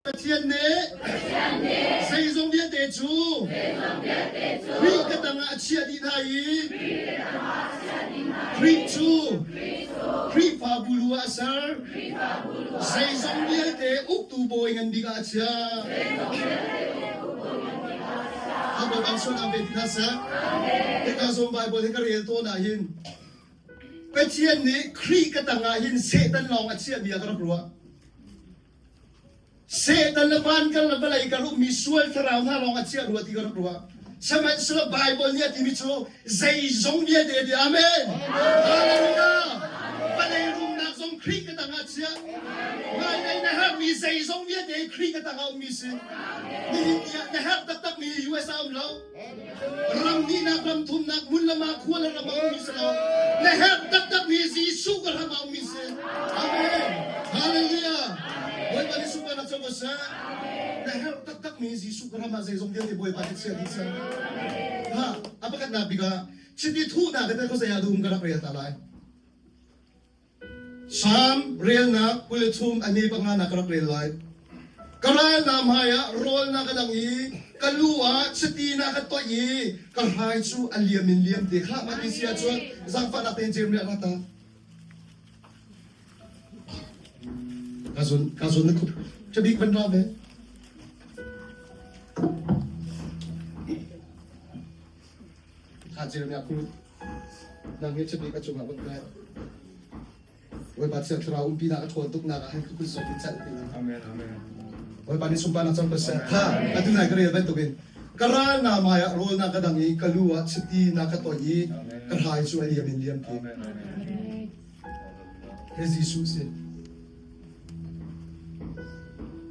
Pathian nih zeizong vialte cu Khrih ka tangah a chiah dih hna i Khrih cu Khrihfabu lu ah a ser. Zeizong vialte uktu bawi ngan bik ah a chiah. A Bawipa sualnak ve ti hna seh. Hika zawn Baibal hi ka rel tawn ah hin Pathian nih Khrih ka tangah hin Satan lawng a chiahmi ah ka rak ruah. Satan le van kal le vawlei kal ummi sual thlarau hna lawng a chiah rua ti ka rak ruah. Sihmanhsehlaw Baibal nih a timi cu zeizong vialte a ti. Amen. Hallelujah. Vawlei rumnak zong Khrih ka tangah chiah. Ngaingai na herhmi zeizong vialte Khrih ka tangah ummi si. Nihin ni ah na herh taktakmi US ah um lo. Ram hnihnak, ram thumnak, hmun le mah khua le ram a ummi si lo. Na herh taktakmi Jesuh ka ram a ummi si. Amen. Hallelujah. Bawipa nih sunparnak co ko seh. Na herh taktakmi Jesuh ka ram ah zeizong vialte Bawipa nih chia dih seh. Ha, a pakhatnak bik ah chiti thuhnak in khuazei ah dum ka rak rel ta lai. Salm relnak 23 a ni panga na ka rak rel lai. Ka ral hna hmaiah rawl na ka dang i ka lu ah chiti na ka toih i ka hrai cu a liam in liam te khah mah ti si ahcun zaangfahnak tein Jeremiah ra ta. Ka zun ka zun na khup ṭhabik van ra ve. Kha Jeremiah ku nang hi ṭhabik a cungah van kai. Bawipa Thiang Thlarau umpi nak a ṭhawn tuk nak ah hin ka kut zong in celh ti Amen amen. Bawipa nih sunparnak cang ko seh. Kha atu nai ka rel bantukin ka ral na mai ah rawl na ka dang i ka lu ah chiti na ka toih i ka hrai cu a liam in liam ti. Amen amen. He Jesuh si.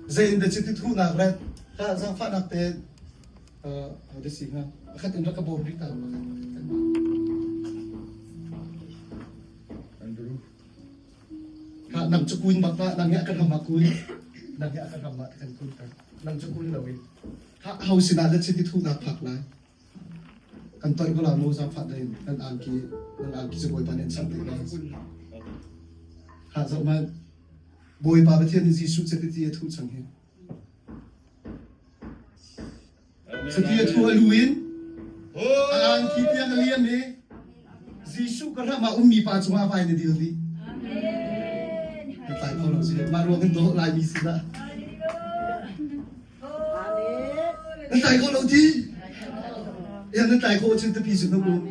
Zei in dah chiti thuhnak le ka zaangfahnak te Hode si hnga pakhat in rak ka bawm rih ta pakhat pakhat kan Andrew. Ha nang cu kun bak ta nang hi a kan ram ah kun nang hi a kan ram ah kan kun ter nang cu kun lo in ha ho sinah dah chiti thuhnak phak lai kan toih ko la mu zaangfah in nan angki nan angki cu Bawipa nih an chanh te lai ha zoh man Bawipa Pathian nih Jesuh cu ti a thuh cang hi Chiti a thu a lu in a angki tiang a liam i Jesuh ka ram ah ummi pa cungah vai na dil dih. Ka tlai kho lo si. Mah ruang in dawh Laimi si dah. Na tlai kho lo ti. Ya na tlai kho cun tapi cun na um.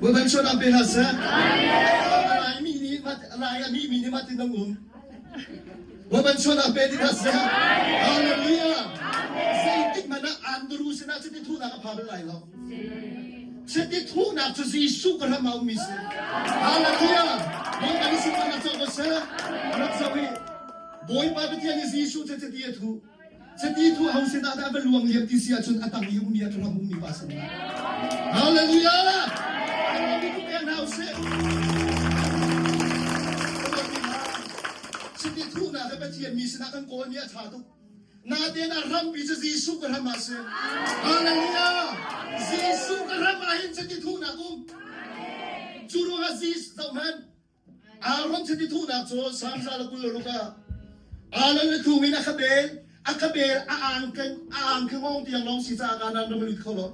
Bawipa nih suan pe hlah seh. Laimi nih Lai a mi mi nih mah tin nan um. Bawipa sualnak pe ding seh. Hallelujah. Zeitik hmanh ah Andrew sinah chiti thuhnak a pha bal lai lo. Chiti thuhnak cu Jesuh ka ram ah ummi si. Hallelujah. Bawipa nih sunparnak co ko seh. Rak zoh i Bawipa Pathian nih Jesuh cu chiti a thuh. Chiti thu ho sinah dah va luang liam ti si ahcun a tang i ummi a ram ummi pa sin ah. Hallelujah! Chiti thuhnak he Pathian mi sinah kan kawl mi a ṭha tuk. Natein a rampi cu Jesuh ka ram ah si. Hallelujah! Jesuh ka ram ah hin chiti thuhnak um. Cu ruangah Jesuh zohhmanh Aaron chiti thuhnak cu Salm za le 26 ah Aaron le thung in a ka bel a ka bel a ang ke a ang ke ngong tiang lawng si caah Kanaan ram a lut kho lo.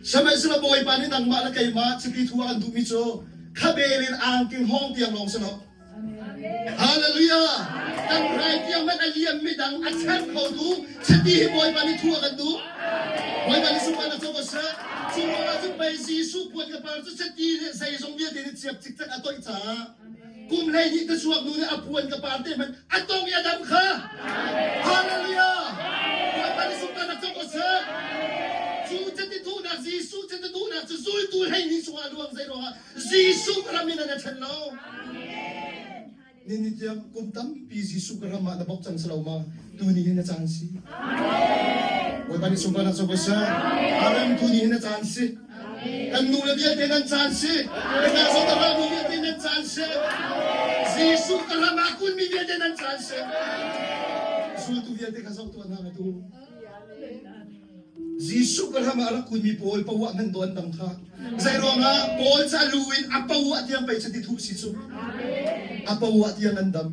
Sihmanhsehlaw Bawipa nih nangmah le keimah chiti thuh ah an duhmi cu kha bel in ang ke hngawng tiang lawng si lo. Hallelujah! Kan rai tiang hmanh a liam mi dang a ṭhen kho tu chiti hi Bawipa nih thu a kan duh. Bawipa nih sunparnak co ko seh. Cu ruangah cun pei Jesuh puan ka par cu chiti nih zeizong vialte nih ciap cikcek a toih caah kum 12 te chuak nu nih a puan ka par te hmanh a tong i a dam kha. Hallelujah! Bawipa nih sunparnak co ko seh. Cu chiti thuhnak Jesuh chiti thuhnak cu zultu 12 chungah a luang zei ruangah Jesuh ram in an a ṭhen lo. Ni tiang kum tampi Jesuh ka ram ah na bok cang si lo ma? Tu ni hin a caan si. Bawipa nih sunparnak co ko seh. Aram tu ni hin a caan si. Kan nu le vialte nan caan si. Kan zong ka nu vialte nan caan si. Jesuh ka ram ah kunmi vialte nan caan si. Zultu vialte kha zoh tuah hna tu. Jesuh ka hram ah a rak kunmi Paul poah hmanh daw an dang kha. Zei ruangah Paul ca lu in a poah tiang pei chiti thuh si cu. A poah tiang an dam.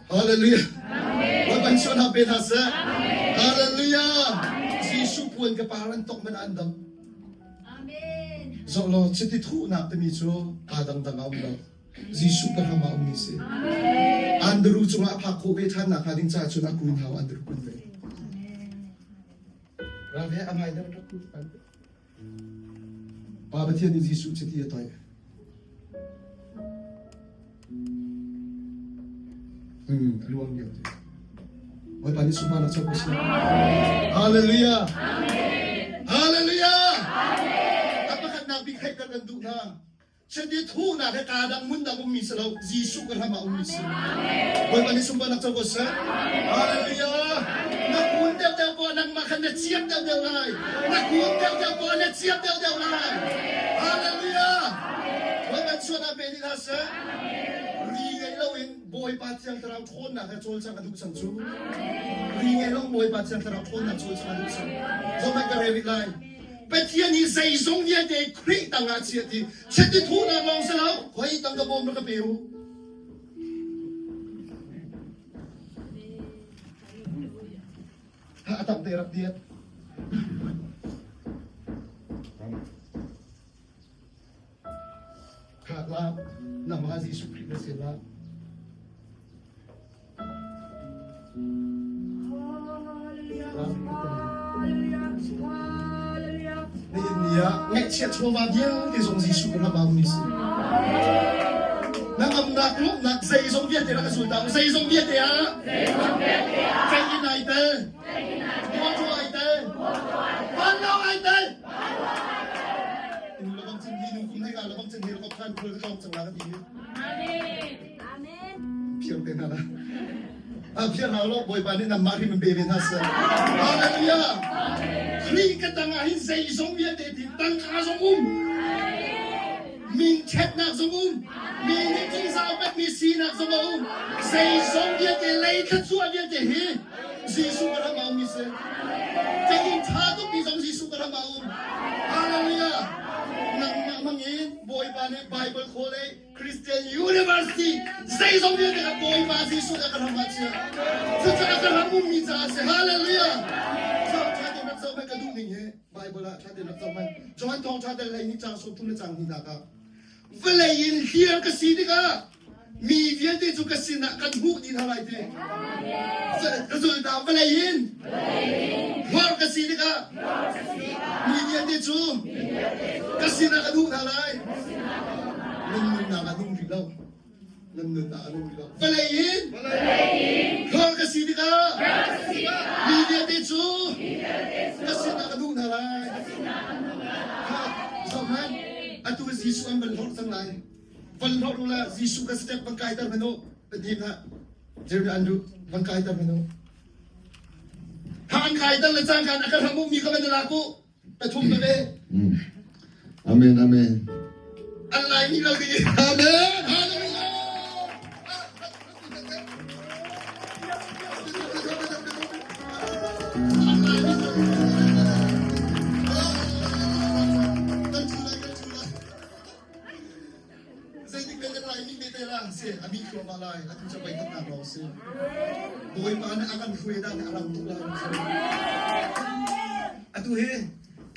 Hallelujah. Bawipa nih sualnak pe hna seh. Hallelujah. Jesuh puan ka par an tok man an dam. Zoh law chiti thuhnak timi cu aa dangdang a um lo. Jesuh ka hram ah ummi si. Andrew cungah a phak khawh ve ṭhan nak hnga ding caah cun a kun hau Andrew kun ve. Ral he a ngai deuh rak kun. Pa Pathian nih Jesuh chiti a toih. A luang lio te. Bawipa nih sunparnak co ko seh. Hallelujah. Hallelujah. A pakhatnak bik theihter kan duh hna. Chiti thuhnak he kaa dang hmun dang ummi si lo, Jesuh ka hram ah ummi si. Bawipa nih sunparnak co ko seh. Hallelujah. Na kun deuhdeuh poah nangmah khan na ciap deuhdeuh lai. Na kun deuhdeuh poah na ciap deuhdeuh lai. Hallelujah. Bawipa suan ah pe dih hna seh. Ri ngei loin Bawipa Thiang Thlarau ṭhawnnak he cawlcangh a duh cang cu. Ri ngei lo Bawipa Thiang Thlarau ṭhawnnak cawlcangh a duh cang. Zohhmanh ka rel rih lai. Pathian hi zeizong vialte Khrih tangah chia ti chiti thuhnak lawng si lo khoi tang ka bawm rak ka pe u. Ha a tak te rak diat. Kha la nangmah Jesuh Khrih na si la. Nihin ni ah ngaihchiat chawva vialte zong Jesuh kan rak mi si. Na ngamnak lawmhnak zeizong vialte rak ka zul ta zeizong vialte ah ceih in ai tel mawṭaw ai tel vanlawng ai tel Inu labang cin hi nu kum hei ga labang cin hi rakop khan phul ka tlawng cang la ka ti hi. Phiar te hna la. A phiar hau lo Bawipa nih nangmah hrim in pe ve hna seh. Hallelujah. Khrih ka tang ah hin zeizong vialte ti tangka zong um. Min ṭhetnak zong um. Mi nih ṭihzah upatmi sinak zong a um. Zeizong vialte lei thluachuah vialte hi Jesuh ka ram ah ummi si. Cengin ṭha tukmi zong Jesuh ka ram ah um. Hallelujah. Nangmah hmangin Bawipa nih Bible College Christian University zeizong vialte ka Bawipa Jesuh ka ram ah chia. Cucaah ka ram ummi caah si. Hallelujah. So ṭha tein rak zoh hmanh ka duh ning hi Bible ah ṭha tein rak zoh hmanh. Johan thawngṭha tel lei nih caang 30 le caang hnihnak ah vawlei in hliar ka si tikah mi vialte cu ka sinah kan hmuh dih hna lai ti. Ka zul ta vawlei in hlorh ka si tikah mi vialte cu ka sinah ka duh hna lai. Nan nunnak ah nung rih lo. Nan nunnak ah nung rih lo. Vawlei in hlorh ka si tikah mi vialte cu ka sinah ka duh hna lai. Zohhmanh, atu Jesuh an van hlorh cang lai. Van hlorh u la Jesuh ka step van kaiter hmanh u. Pahnih hna. Jeremy Andrew van kaiter hmanh u. Ha an kaiter le cangka a ka hram mi ka van lak u. Pathum veve. Amen amen. An lai mi lo di. Amen. Hallelujah. Zeitik men nan Laimi te te la si a mi thluahmah lai atu cu pei khatnak lawng si. Bawipa nih a kan hruai dan a rang tuk lai. Atu hi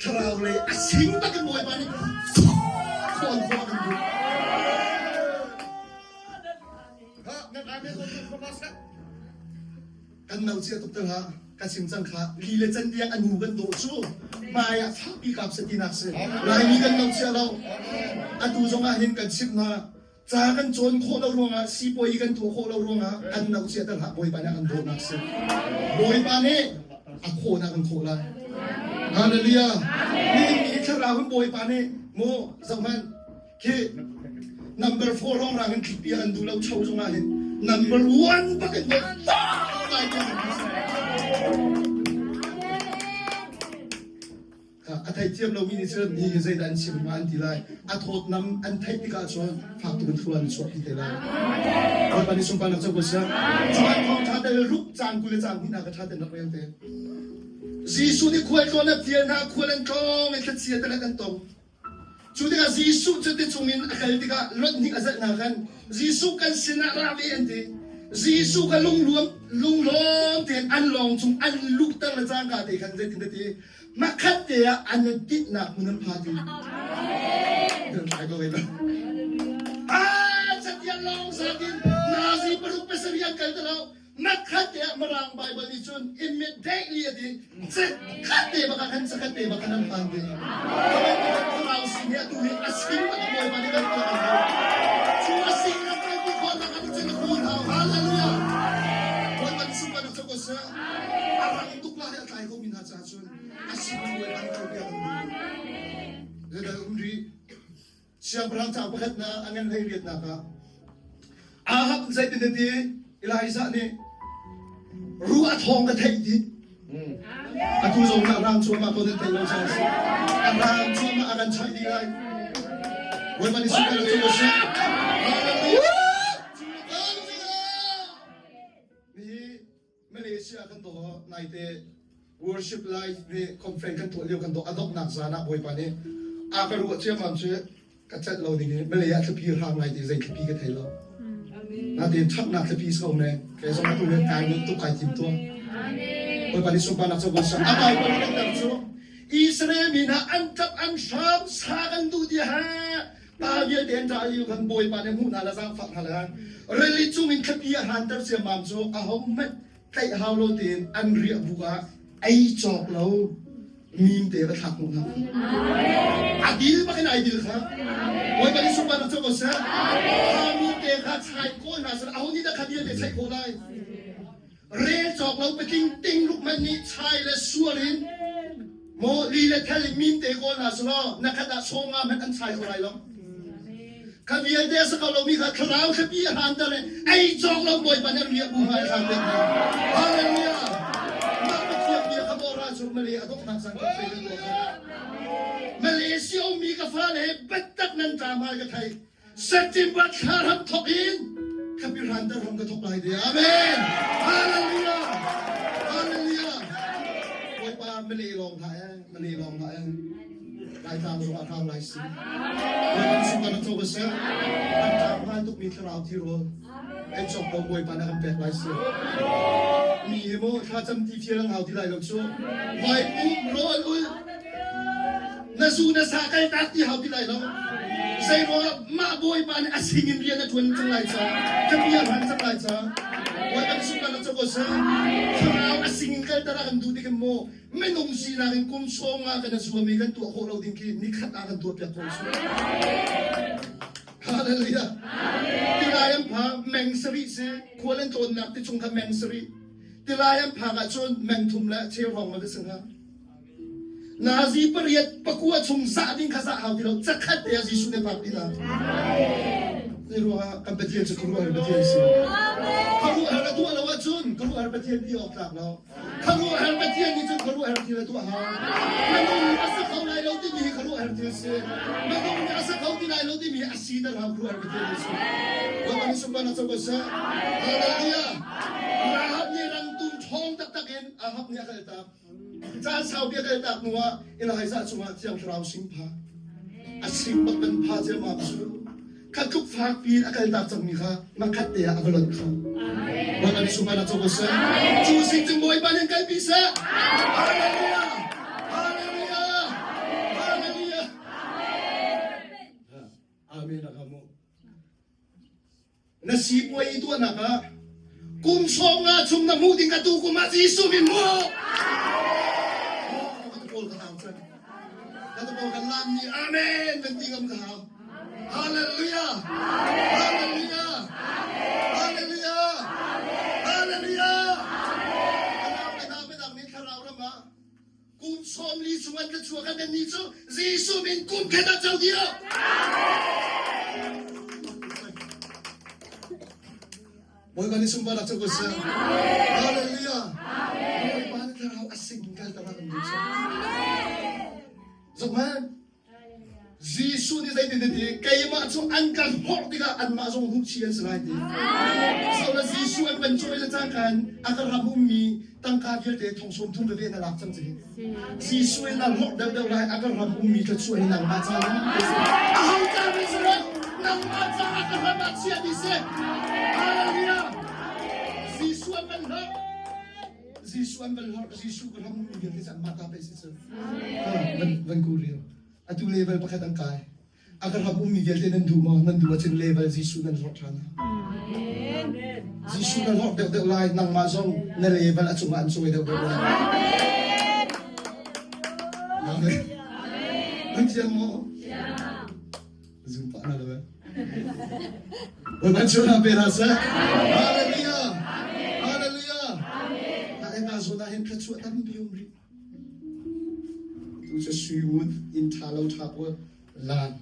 thlarau lei a sing takin Bawipa nih khawn khawh kan duh. Kan no chia tuk tel ha ka chim cang kha li le can tiang an hu kan dawh cu hmai ah fakpi kap se tinak si Laimi kan no chia lo atu zong ah hin kan chimh hna ca kan cawn khawh lo ruangah sipuai kan tuah khawh lo ruangah kan no chia tel hlah Bawipa nih a kan dawhnak si Bawipa nih a khawhnak kan khawh lai Hallelujah nihin ni thlarau in Bawipa nih mu zoh hmanh Khi number 4 rong rang in thlik an duh lo cho zong ah hin number 1 bak in lai a thei thiam lomi nih cun hi zeidah an chim hnga an ti lai a thawt nam an theih tikah cun fak tuk in thlua an chuah pi te lai Bawipa nih sunparnak co ko seh Johan thawngṭha tel ruk caan 20 le caan hnih ka ṭha ten rak rel te. Jesuh nih khualtlawn a fial hna, khual an tlawng i thlachia telet an tong. Cu tikah Jesuh cu ti chungin a kal tikah lonh hnik a zalh hna khan Jesuh kan sinah ra ve an ti. Jesuh kha lungluam lunglawm tein an lawng chung an luhter le cangka te khan zeitin dah ti hmakhat te ah an i tinhnak hmun an pha ti. Ai ko ve lo. Ah, catial lawng zatin nazi paruk pasarih an kal te lo. Nakhat te ah Mirang Bible nih cun immediately a ti. Khat te bak ah khan sakhat te bak khan an phan te. Thlarau sin hi atu hi a sin bak Bawipa nih kan tuah kan hau. Cu a sin na kan ti khawh nak ah cun na khawn hau. Hallelujah. Bawipa nih sunparnak cu ko seh. A rang tuk lai a tlai ko mi hna caah cun a sin Bawipa nih tuah piak an duh. Zeidah um rih? Siangpahrang caang pakhatnak a ngan hleiriatnak ah Ahab zeitin a ti? Elijah nih ruh a thawng ka theih ti. Atu zong ah rang cuahmah ko nan theih lo caah a si. A rang cuahmah a kan chaih dih lai. Bawipa nih sunparnak cu a si. Hallelujah! Hallelujah! Nihi Malaysia kan doh naite worship live nih conference kan tuah lio kan doh a donghnak zan ah Bawipa nih a ka ruah ciammam cu ka celh lo ding i Malay ah thlapi hrang lai ti zei thlapi ka thei lo. Natein ṭhatnak thlapi si ko ne kei zong atu he kai tuk kai tim tuah. Bawipa nih sunparnak cu ko seh. A Bible kan ter cu Israel mi hna an ṭap an hram sa kan duh ti ha Pa vialte an ṭah lio khan Bawipa nih hmuh hna le zaangfah hna le rili cungin thlapi a hranter ciammam cu ahohmanh tlaih hau lo tein an riah bu ah ei cawk lo mim te va thlak hnawh hna. A dil bak in ai dil kha. Bawipa nih sunparnak co ko seh. Kha mi te kha chai kawl hna seh aho nih dah kha vialte chaih khawh lai? Rel cawk lo patling ting ruk hmanh nih chai le sual in maw li le thel in min te kawl hna selaw na khat ah sawm nga hmanh an chai kho lai lo. Kha vialte a si kho lomi kha thlarau hripi a hlanter i ei cawk lo Bawipa nih riah bu ngai hram pek hna. Hallelujah! Mah Pathian bia kha bawra cu Malay a donghnak caan kan thei kan tuah kha. Malaysia ummi ka fale he biatak nan ṭa hmai ka thei. September thla ram thok in khapi ran ram ka thok lai de. Amen. Hallelujah. Hallelujah. Bawipa Malay lawng hlah eh, Malay lawng hlah eh. Laitlang zong ah hram lai si. Bawipa sung kan co seh. Kan tlang hman tuk mi thlarau thirawl. Ei cawk lo Bawipa na kan pek lai si. Mi hi mu thla cam ti fial ang hau ti lai lo cu. Vai pum rawl ul na zu na sa kal tak ti hau ti lai lo. Zei ruangah mah Bawipa nih a sing in rian a ṭuan cang lai ca, ka bia hran cang lai ca. Bawipa nih sung kan co seh. Thlarau a sing in kalter a kan duh tik in mu minung sinak in kum sawm nga kan zuam i kan tuah khawh lo ding khi nikhat ah kan tuah piak ko su. Hallelujah. Tilai an phak meng sarih si khual an tlawnnak ti chung kha meng sarih. Tilai an phak ahcun meng thum le cheu hrawng ma si hnga. Nazi pariat pakua chung zah ding kha zah hau ti lo cakhat te ah Jesuh nih phak ti la. Zei ruangah kan Pathian cu khuaruahhar Pathian si. Khuaruahhar a tuah lo ahcun khuaruahhar Pathian ti awk tlak lo. Khuaruahhar Pathian nih cun khuaruahhar thil a tuah hau. Minung nih a sa kho lai lo timi hi khuaruahhar thil si. Minung nih a sa kho ti lai lo timi hi a siter hau khuaruahhar Pathian nih si. Bawipa nih sunparnak co ko seh. Hallelujah. Rahab nih rangtum ṭhawng taktak in Ahab nih a kaltak. Caan saupi a kaltak hnuah Elijah cungah Thiang Thlarau sing pha. A sing bak kan pha ciammam cu. Kha tluk fak piin a kaltak cangmi kha makhat te ah a va lonh kho. Bawipa nih sunparnak co ko seh. Cu sing cu Bawipa nih an kalpi seh. Hallelujah! Hallelujah! Hallelujah! Amen. A mu. Na sipuai i tuahnak ah kum sawm nga chung na hmuh ding ka tu kum ah Jesuh min mu. Oh, ka pawl ka hau cang. Ka pawl kan lam ni amen kan ti ngam ka hau. Hallelujah. Hallelujah. Hallelujah. Hallelujah. Thlarau le hna biatak nih thlarau ram ah kum 40 chung an ka chuak kan nih cu Jesuh min kum khat ah co dih Bawipa nih sunparnak cu ko seh. Hallelujah. Bawipa nih thlarau a sing kal ta kan duh. Zohhmanh. Jesuh nih zeitin a ti? Keimah cu an kan hlorh tikah anmah zong hmuhchih an si lai ti. So na Jesuh an van van cawi le cangka in a ka ram ummi tangka vialte thong sawm thum veve na lak cang ci. Jesuh in na hlorh deuhdeuh lai a ka ram ummi thluachuah hi nangmah ca lawng a si. Aho ca mi si lo nangmah caah ka ram ah chiah dih si. Hallelujah. Jesuh an van hlorh. Jesuh an van hlorh. Jesuh ka ram ummi vialte cu anmah ta pei si cu. Van van ku riu. Atu level pakhat an kai. A ka ram ummi vialte nan duh maw? Nan duh ahcun level Jesuh nan hlorh ṭhan. Jesuh na hlorh deuhdeuh lai, nangmah zong na level a cungah an cawi deuhdeuh lai. Amen. Nan thiam maw? Zoom pah na lo eh. Bawipa chuna pe hna seh. Hallelujah. Hallelujah. Na eka zawn ah hin thluachuah tampi um rih. Tu cu sui ngun inn ṭha lo ṭha pawl lan.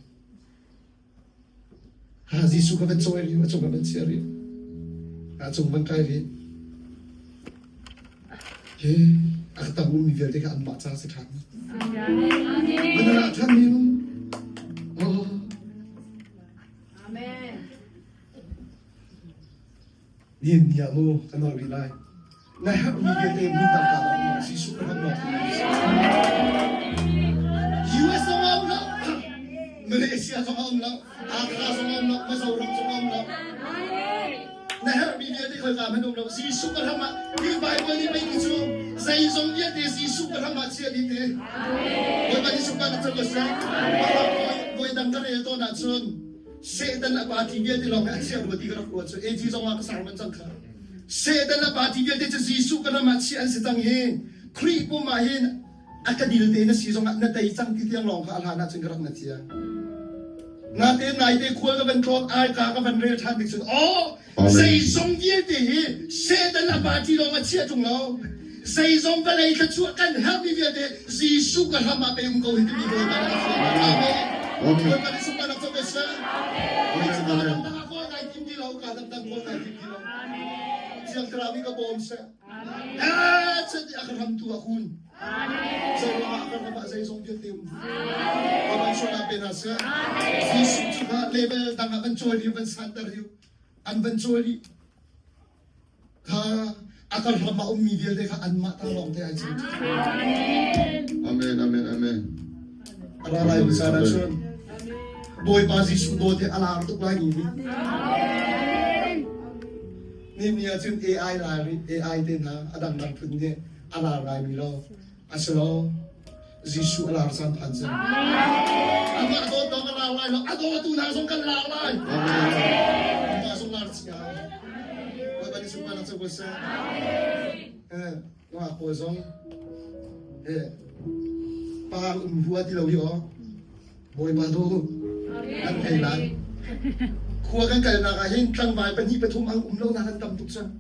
Ha Jesuh ka van cawi rih, a cung ka van chia rih. A cung van kai rih. He a ka tam ummi vialte kha anmah ca si ṭhan. Van ra ṭhan mi um. Oh. Amen. Nihin ni ah mu ka nawl rih lai. Na herhmi vialte hmun tangka ah mu Jesuh ka ram lawng US zong a um lo, Malaysia zong a um lo, Hakha zong a um lo, Mizoram zong a um lo. Na herhmi vialte khoika hmanh um lo. Jesuh ka ram ah hi Bible nih pei ti cu zeizong vialte Jesuh ka ram ah chia dih te. Bawipa nih sunparnak co ko seh. Voi dang ka rel tawn ahcun Satan a party vialte lawng hi a chia rua ti ka rak ruat cu AG zong ah ka sermon cang kha. Satan a party vialte cu Jesuh ka ram ah chiah an si cang hi Khrih pum ah hin a ka dil te na si zong ah na tei cang ti tiang lawng kha a hlan ah cun ka rak na cia. Natein naite khual ka van tlawn ai ka ka van rel ṭhan tik cun aw zeizong vialte hi Satan a party lawng a chiah ṭung lo. Zeizong vawlei thluachuah kan herhmi vialte Jesuh ka hram ah pe um ko hi timi Bawipa nih a fian. Amen. Bawipa nih sunparnak co ko seh. Ka dangdang ah kawl kai tim ti lo, ka dangdang kawl kai tim ti lo. Thiang Thlarau nih ka bawm seh. Eh, chan a ka hramtu a kun. Zeiruang ah a ka ram ah zeizong vialte um. Bawipa sualnak pe hna seh. Jesuh cu kha level dang ah van cawi riu, van santer riu. An van cawi rih. Kha a kan ram ah ummi vialte kha anmah ta lawng te ai cang. Amen, amen, amen. A ra lai caan ah cun Bawipa Jesuh dawt hi a lar tuk lai ni. Ni ni ah cun AI lai AI te hna a dangdang phun nih a lar lai mi lo. Asilo Jesuh a lar caan phan cang. Amah dawt lawng a lar lai lo, a dawtu hna zong kan lar lai. Amah zong lar chia. Bawipa nih sunparnak co ko seh. Eh, nungak pawl zong eh pa um hua ti lo hi aw. Bawipa tu an thei lai. Khua kan kalnak ah hin tlangval pahnih pathum ang um lo nak an tam tuk cang.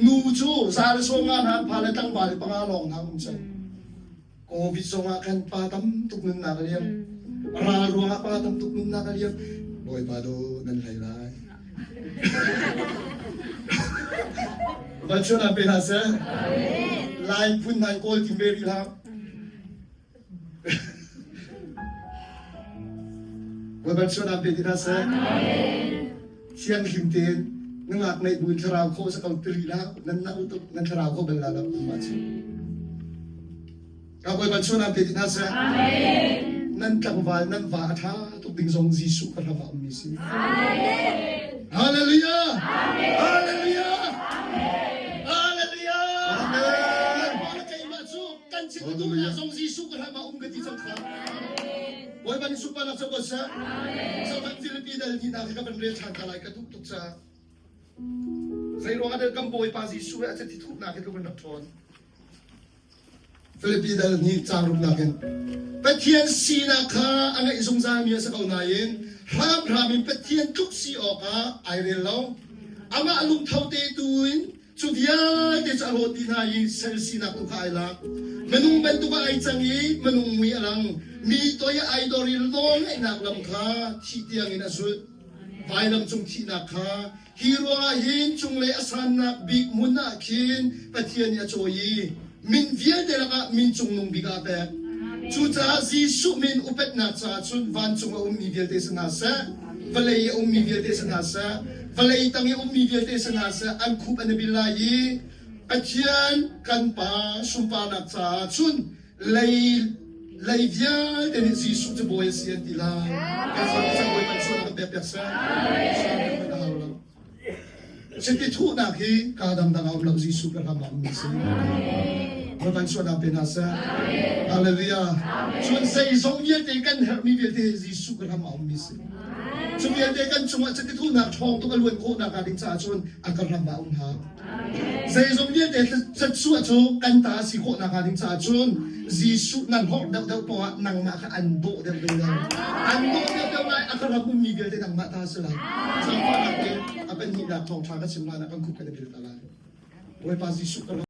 Nu cu za le sawm nga hna an pha le tlangval panga lawng hna um cang. Covid zong ah khan pa tam tuk nunnak a liam. Ral ruangah pa tam tuk nunnak a liam. Bawipa do nan hlei lai. Van pe hna seh. Lai phun nai kawl tim ve rih hlah. Bawipa sualnak pe ti hna seh. Thianghlim tein nungak neih buin thlarau kho sa ko tiri la nan na utuk nan thlarau kho bal la la ma chu. Ka Bawipa sualnak pe ti hna seh. Nan tlangval nan va a tha tuk ding zong Jesuh ka ram ah ummi si. Hallelujah! Hallelujah! Hallelujah! Amen. Keimah cu kan chim ka duhnak zong Jesuh ka hram ah um ka ti cang kha. Bawipa nih sunparnak co ko seh. Zohhmanh Filipi dal hnihnak hi ka van rel ṭhan ta lai ka duh tuk caah. Zei ruangah dah kan Bawipa Jesuh he a chiti thupnak hi tluk in rak ṭhawn. Filipi dal hnih caang rumnak in Pathian sinak kha a ngeih zungzalmi a si ko nain hramhram in Pathian tluk si awkah ai rel lo. Amah lungtho te tu in Cu vialte cu a hlawt dih hna i sal sinak tu kha ai lak. Minung bantuk ah ai cang i minung mui a lang. Mi toi ah ai dor i nawlngaihnak lam kha thih tiangin a zulh. Vailam cung thihnak kha hi ruangah hin cunglei a sannak bik hmun ah khin Pathian nih a cawi i min vialte lakah min cungnung bik ah a pek. Cucaah Jesuh min upatnak caah cun vancung a ummi vialte si hna seh, vawlei i a ummi vialte si hna seh, Vawlei tang i ummi vialte sinah seh an khup an i bil lai i Pathian kan Pa sunparnak caah cun lei lei vialte nih Jesuh cu Bawi a si an ti lai. Kan cang Bawipa sual kan pek piak seh. Sual a hau lo. Chiti thuhnak hi kaa dangdang a um lo Jesuh kan ram ah ummi si. Bawipa sualnak pe hna seh. Hallelujah. Cun zeizong vialte kan herhmi vialte hi Jesuh kan ram ah ummi si. Cu vialte kan cungah chiti thuhnak ṭhawng tuk a luan khawhnak hnga ding caah cun a kan ram ah um hna. Zeizong vialte thluachuah cu kan ta a si khawhnak hnga ding caah cun Jesuh nan hawrh deuhdeuh poah nangmah kha an dawh deuh deuh lai. An dawh deuhdeuh lai a ka ram ummi vialte nangmah ta a si lai. Zaangfahnak te a pahnihnak thawngṭha ka chim hlan ah kan khup kan i bil ta lai. Bawipa Jesuh ka ram.